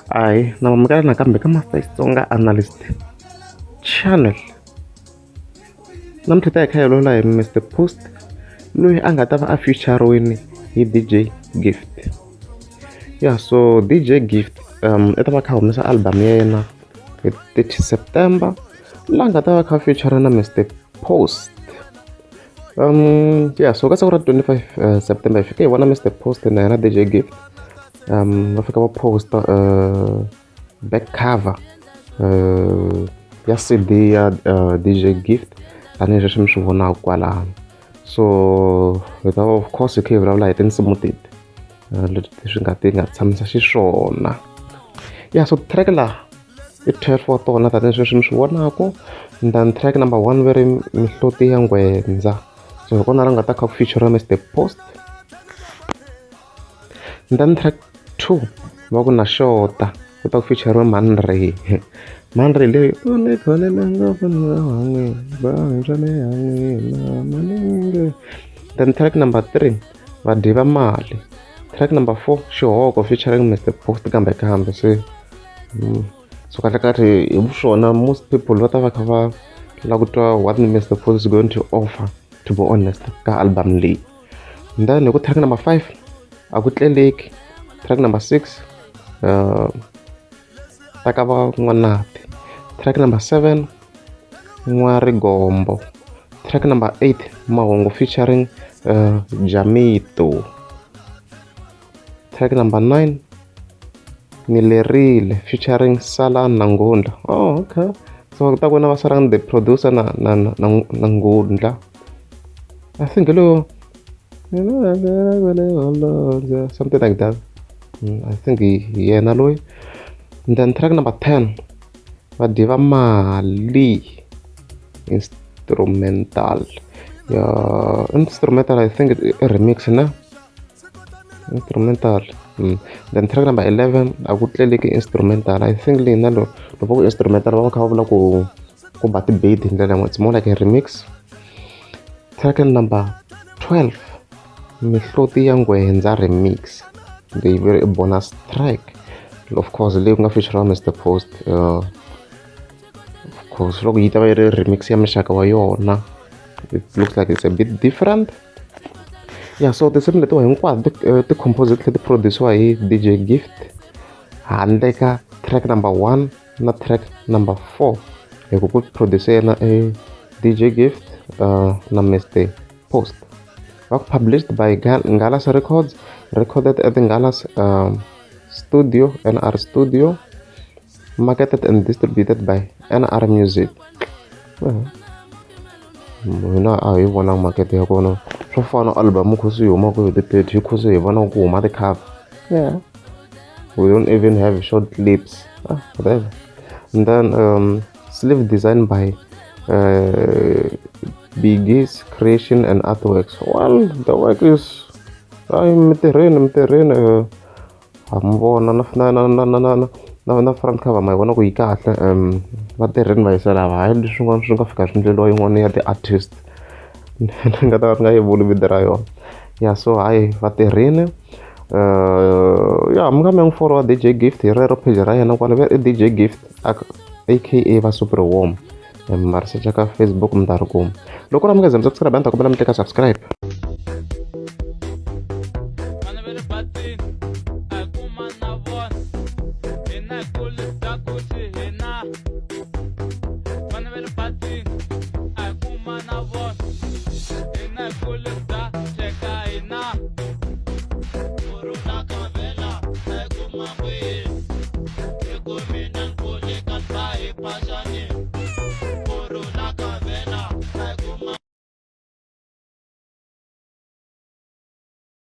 Ahee na amukela nakambe ka Master Xitsonga Analyst Channel namuntlha hi ta hi kha hi vulavula hi Mister Post loyi a nga ta va a feature-riwini hi D_J Gift ya so D_J Gift i ta va a kha a humesa album ya yena hi 30 September laha nga ta va a kha a feature na Mister Post ya so ka siku ra 25 September hi fike hi vona Mister Post na yena D_J Gift va fika va post-a back cover ya C_D ya D_J Gift tanihileswi mi swi vonaka kwalano so hi ta of course hi kha hi vulavula hi tinsimu teti leti swi nga ti nga tshamisa xiswona ya so track laha i 12 wa tona tanihileswi mi swi vonaka and then track number 1 ve ri mihloti ya nghwendza so hi kona la nga ta kha ku feature Mister Post and then track 2 va ku na xota ku ta ku feature Mhani Ray Mhani Ray leyi u ni kholela ngopfu then track number 3 vadyi va mali track number 4 xihoko featuring Mr Post kambe kambe se so kahle kahle hi vuswona most people va ta va kha va lava ku twa what Mr Post is going to offer to be honest ka album leyi and then hi ku track number 5 a ku tleleki track number 6 ta ka va n'wanati track number 7 n'warigombo track number 8 mahungu featuring Jamito track number 9 nilerile featuring Sala na Ngundla oh okay so ta ku na va Sala the producer na na na na Ngundla I think hello something like that I think hi yena loyi and then track number 10 vadyi va mali instrumental ya instrumental I think i remix na instrumental then track number 11 a ku tleleki instrumental I think leyi na loko loko ku instrumental va va kha va vula ku ku ba ti-beat hi ndlela yin'wana it's more like a remix track number 12 mihloti ya nghwendza remix leyi ve i bonus track of course leyi ku nga feature Mr Post of course loko yi ta va yi ri remix ya muxaka wa yona it looks like it's a bit different yeah so tinsimu letiwa hinkwato ti compose ti tlhela ti produce-iwa hi D_J Gift handle ka track number 1 na track number 4 hi ku ku produce yena e D_J Gift na Mr Post va published by Ngalas Records recorded at Ngalas Studio NR Studio marketed and distributed by NR Music hina a hi vonanga market ya kona swo fana album kho se yi humaka hi ti-30 hi kho se hi vona ku huma ti-cover yeah we don't even have short clips whatever and then sleeve design by Biggie's Creation and Artworks well the work is hayi mitirheni mitirheni ha mi vona na na na na na na na na front cover ma yi vona ku yi kahle va tirheni va yisa lava hayi leswi swin'wana swi nga fika swi ndleliwa yin'wana ya ti-artist ni nga ta va ni nga yi vuli vito ra yona ya so hayi va tirhini ya mi nga mi ya n'wi follow D_J Gift hi rero page ra yena kwala i D_J Gift A_K_A va Super Warm ma ri secha ka Facebook mi ta ri kuma loko ri mi nga ze mi subscribe a ni ta kombela mi tleka subscribe Vana va le batini.